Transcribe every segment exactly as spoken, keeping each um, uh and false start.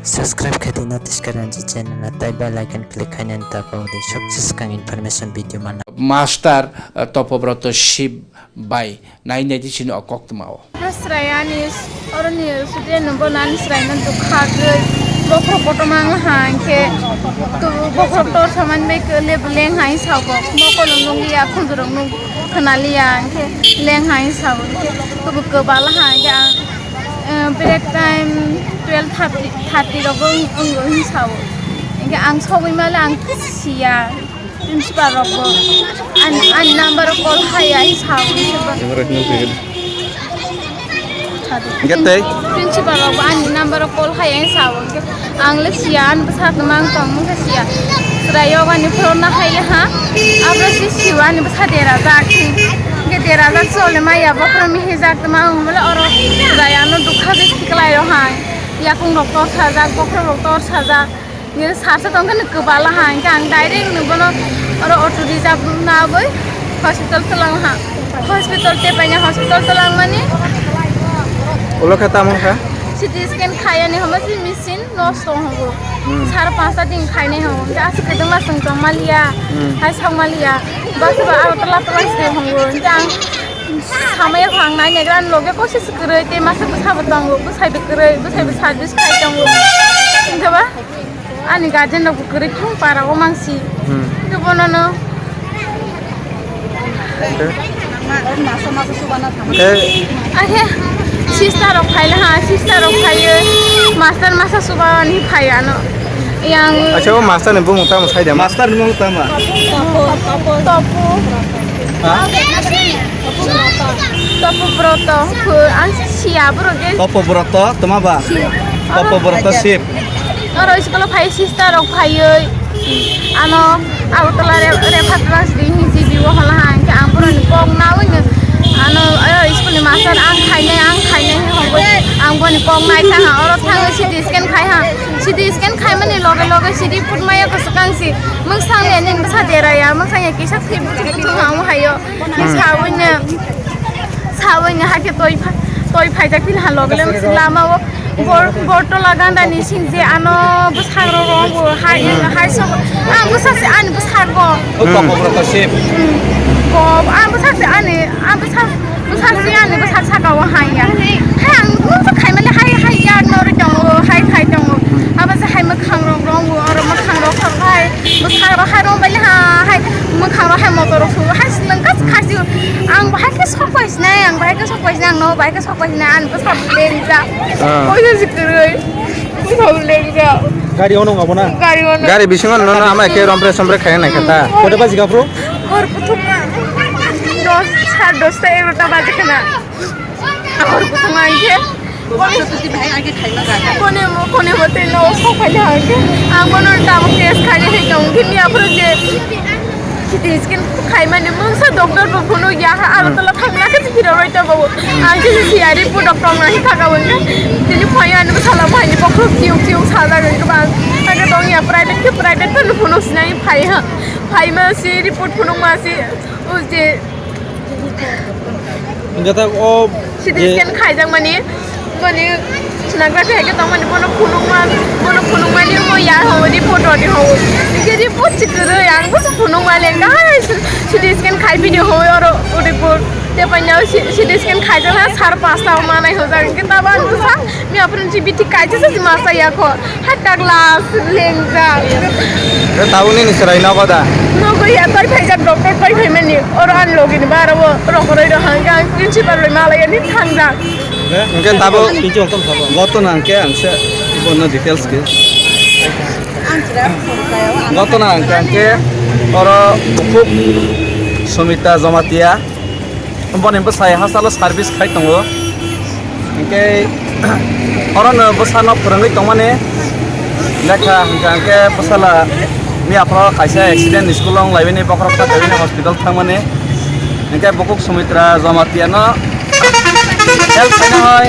Subscribe khaidi North East Karanji channel no tei bell icon click khainani tabuk di sobse swkang information video manna. Master, eh, Topobroto Shib bai nai nai di chini o koktwma o. Hasrai ani oroni student no bo nani srai no dukha gwi bokhorok kotorma wng ha hwnkhe tu bokhorok tor samani bai lebo leng hai sa bo mokol nung liya khunjurok nung khna liya hwnkhe leng hai sa bo hwnkhe tubu kwbala ha hwnkhe ang, eh, break time twelve thirty, thirty rogo wng-, wngo hwn sa o. Hwnkhe ang sogwi male ang siya. Principal rok bo ani, ani number o call haiya hwn sa o. Hwnkhe tei? Principal rok bo ani number o call haiya hwn sa o. Ang le siya, ani bwsa tongma ang tongmung khe siya. Chwrai yok ani phone no hai ha. Abro si siwa ani bwsa dera jak. Hwnkhe dera jak chole maya bokhorok mihi jak tongma ang bole oro chwrai ano dukha de khiklai o hai. Yakung rok tor sajak, bokhorok rok tor sajak. Nini sarsa tongkhe no kwbala ha, hwnkhe ang direct no bono oro auto reserve nabwi hospital twlang ha. Hospital tepaina hospital twlang mani. Ulo khe tamo kha? C T scan khaiyani hwnba si machine nosto hwngo. Hmm. Sar panchta din khainai hwngo. Hwnkhe aswk kwdwma chwng tongmaliya. Hmm. Hai sakmaliya. Bwswba Agartala twlang se hwngo. Hwnkhe ang samaya kha ang nai naigra ani loge kosi se kwrwi tei masa bwsabo tongo. Bwsai bo kwrwi, bwsai bo service khai tongo. Hwnkhe ba? Ani guardian rok bo kwrwi thung para o mangsi. Hmm. Hwnkhe bono no. Hwnkhe sister rok phai ha, sister rok phai master masa suba ni phai ano. Yang acha o master ni bumung tamo sai da? Master ni bumung tamo? Topu. Topu. Ha? Topu Broto. Ang siya bro ge. Topu Broto toma ba? Topu Broto sip. Oro school o phai sister rok phaiwi ano Agartala re, reference di hinsi bibo hola ha hwnkhe ang boroni kok nawi no ano oro school ni master ang khainai ang khainai hwnwi ang boni kok nai thang ha oro thangwi C T scan khai ha C T scan khaimani loge loge C T put maya kwchwkang si mungsang le nini bwsa deraya mungsang ya kisa thwi buthung buthung ha o hayo. Sawi no, sawi no hakhe toi pha-, toi phaijak phil ha logle lama o bor, bor tola ganda ni sing je ano bwsarok rok bo hai, hai sok, ang bwsa se ani bwsarok. O kok kok rok to sip. Ko, ang bwsa se ani, ang bwsa, bwsa se ani bwsa saka o hai ya. Hai ang bwsa khai male hai, hai ya no ri tongo, hai khai tongo. Abo se hai mwkhang rok rong o, oro mwkhang rok hai. Bwsarok hai rong bai ha hai mwkhang rok hai motor rok su hai swlwng kha khachi ang bahai khe sok pai sinai ang bahai khe sok pai sinai ang no bahai khe sok pai sinai ang bwsa lengjak. Ah. Oya si kwrwi bwsa lengjak. Gari ono ngabo na? Gari ono. Gari bisingo nono ama khe rompre sompre khaina nai kha ta. Koita baji ga bro? Hor kuthuma dos, sar dos ta egarota baji khana. Ahor kutung ai khe. Kone mo, kone mo tei no sok phai ha khe. Ang bono tabuk test khai hai tong khe ni aphuru je C T scan khai mani mungsa doctor bo phunuk ya ha Agartala thangna khe phira roi ta bo. Ang je si ari pu doctor na hi thaka bo khe. Tini phai ani sala phai ni bokhok tiuk tiuk sa da khe bang. Ang tong ya private khe private phunuk sinai phai ha. Phai ma si report phunuk ma si. O je Hingke ta o C T je scan khaijak mani, mani sonography hai khe tong mani, bono phunukma, bono phunukmani omo ya ho, report rwdi ho. Hingke report se kwrwi, ang bo se phunukma le, kahai C T scan khai video ho, oro o report. Te paina C T scan khaijak na sar pasta o manai ho jak, hingke ta bo ang sa, mi aphrang si bithi kaisa se masa ya kho. Hai ta glass lengjak. Khe tabuk nini chwrai nogo da? Nogo ya, tei phaijak doctor tei phaimani. Oro ani logi ni bara o rokoroi rok hangke ang principal bai malai ani thangjak. Hingke tabuk goto nang khe ang se bono details khe. Goto nang khe ang khe oro bukhuk Sumita Jamatia. Boni bwsai hastalo service khai tongo. Hinkhe orono bwsano phwrwngwi tongmani lekha hwnkha hinkhe bwsala miyaphoro kaisa accident ni school o wng laibani bokhorok kha khaibani hospital thangmani. Hinkhe bukhuk Sumitra Jamatia no help khaina hai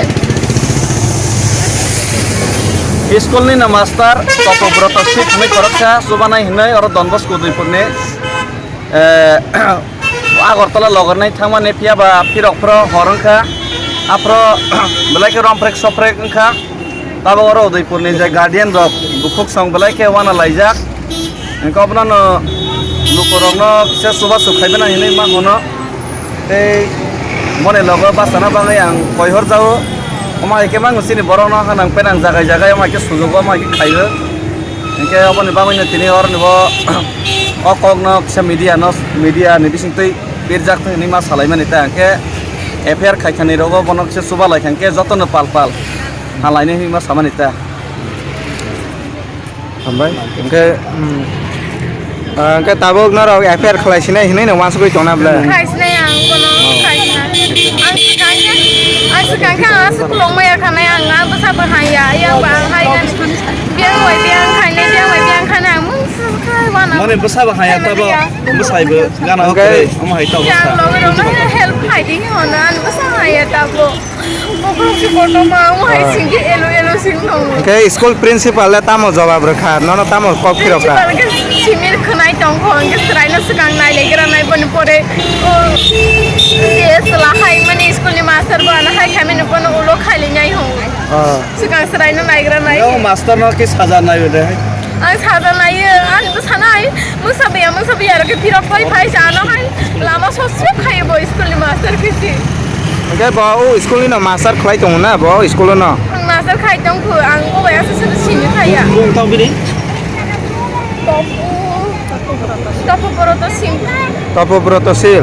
school ni no master Topobroto Sip hinwi khoroksa chubanai hinwi oro Don Bosco Duipur ni. Eh, Agartala logornai thangmani phiya ba phirok phro hor wngkha. Aphro belai khe romprek soprek wngkha. Tabok oro Udaipurni je guardian rok bukhuk song belai khe wana laijak. Hwnkhe obono no lukurokno kisa chubachu khaibai nang hinwi ma hwno. Tei boni logo bachana bagwi ang koi hor jao. Omo hai khe mangno chini borokno hanang penang jagai jagai omo hai khe sujugo omo hai khe khaio. Hwnkhe oboni bagwino tini oroni bo o kokno kisa media no, media ni bisingtwi birjak thung hinwi ma salaimani ta hwnkhe F I R khaikhani rogo bono kisa chuba laikha hwnkhe jotono pal pal. Halaini hinwi ma samani ta. Hambai. Hwnkhe, hmm. Ah, hwnkhe tabuk norok F I R khlai sinai hinwi no uansugwi tongna bwle. Khai sinai ang bono, khai sinai. Ang swkang khe, ang swkang khe ang aswk kwlwng maya khanai ang, ang bwsa bo haiya, yang ba ang hai gani. Biyang bai biyang khainai, biyang bai biyang khainai ang mung swk khai wana. Mane bwsa bo haiya tabo, bwsai bo gana hwnkhe omo hai tabo. Yang logi rok no help khai di hono, ang bwsa haiya tabo. Bokrok se kotorma, omo hai singke elo elo sing tongo. Hwnkhe school principal le tamo jobab rwkha, nono tamo kok phirok kha? Principal hwnkhe simi khwnai tongkho, hwnkhe chwraino swkang nailegra nai, boni pore, o, je chwla hai mani school ni master bo ano hai khaimani bono ulo khailainai hwnwi. Ah. Swkang chwraino naigra nai. Yo, master no ki saja nai ode. Ang saja naiyo, ang bwsanai, mungsa baya, mungsa baya rok khe phirok phai phai sa ano hai lama sosok khai bo school ni master khe si. Hwnkhe bo o school ni no master khlai tongo na bo o school no? Ang master khai tong kho, ang bo bai asa sini sini khai ya. Bung tong bini? Topu, Topu Broto Singh. Topu Broto Singh.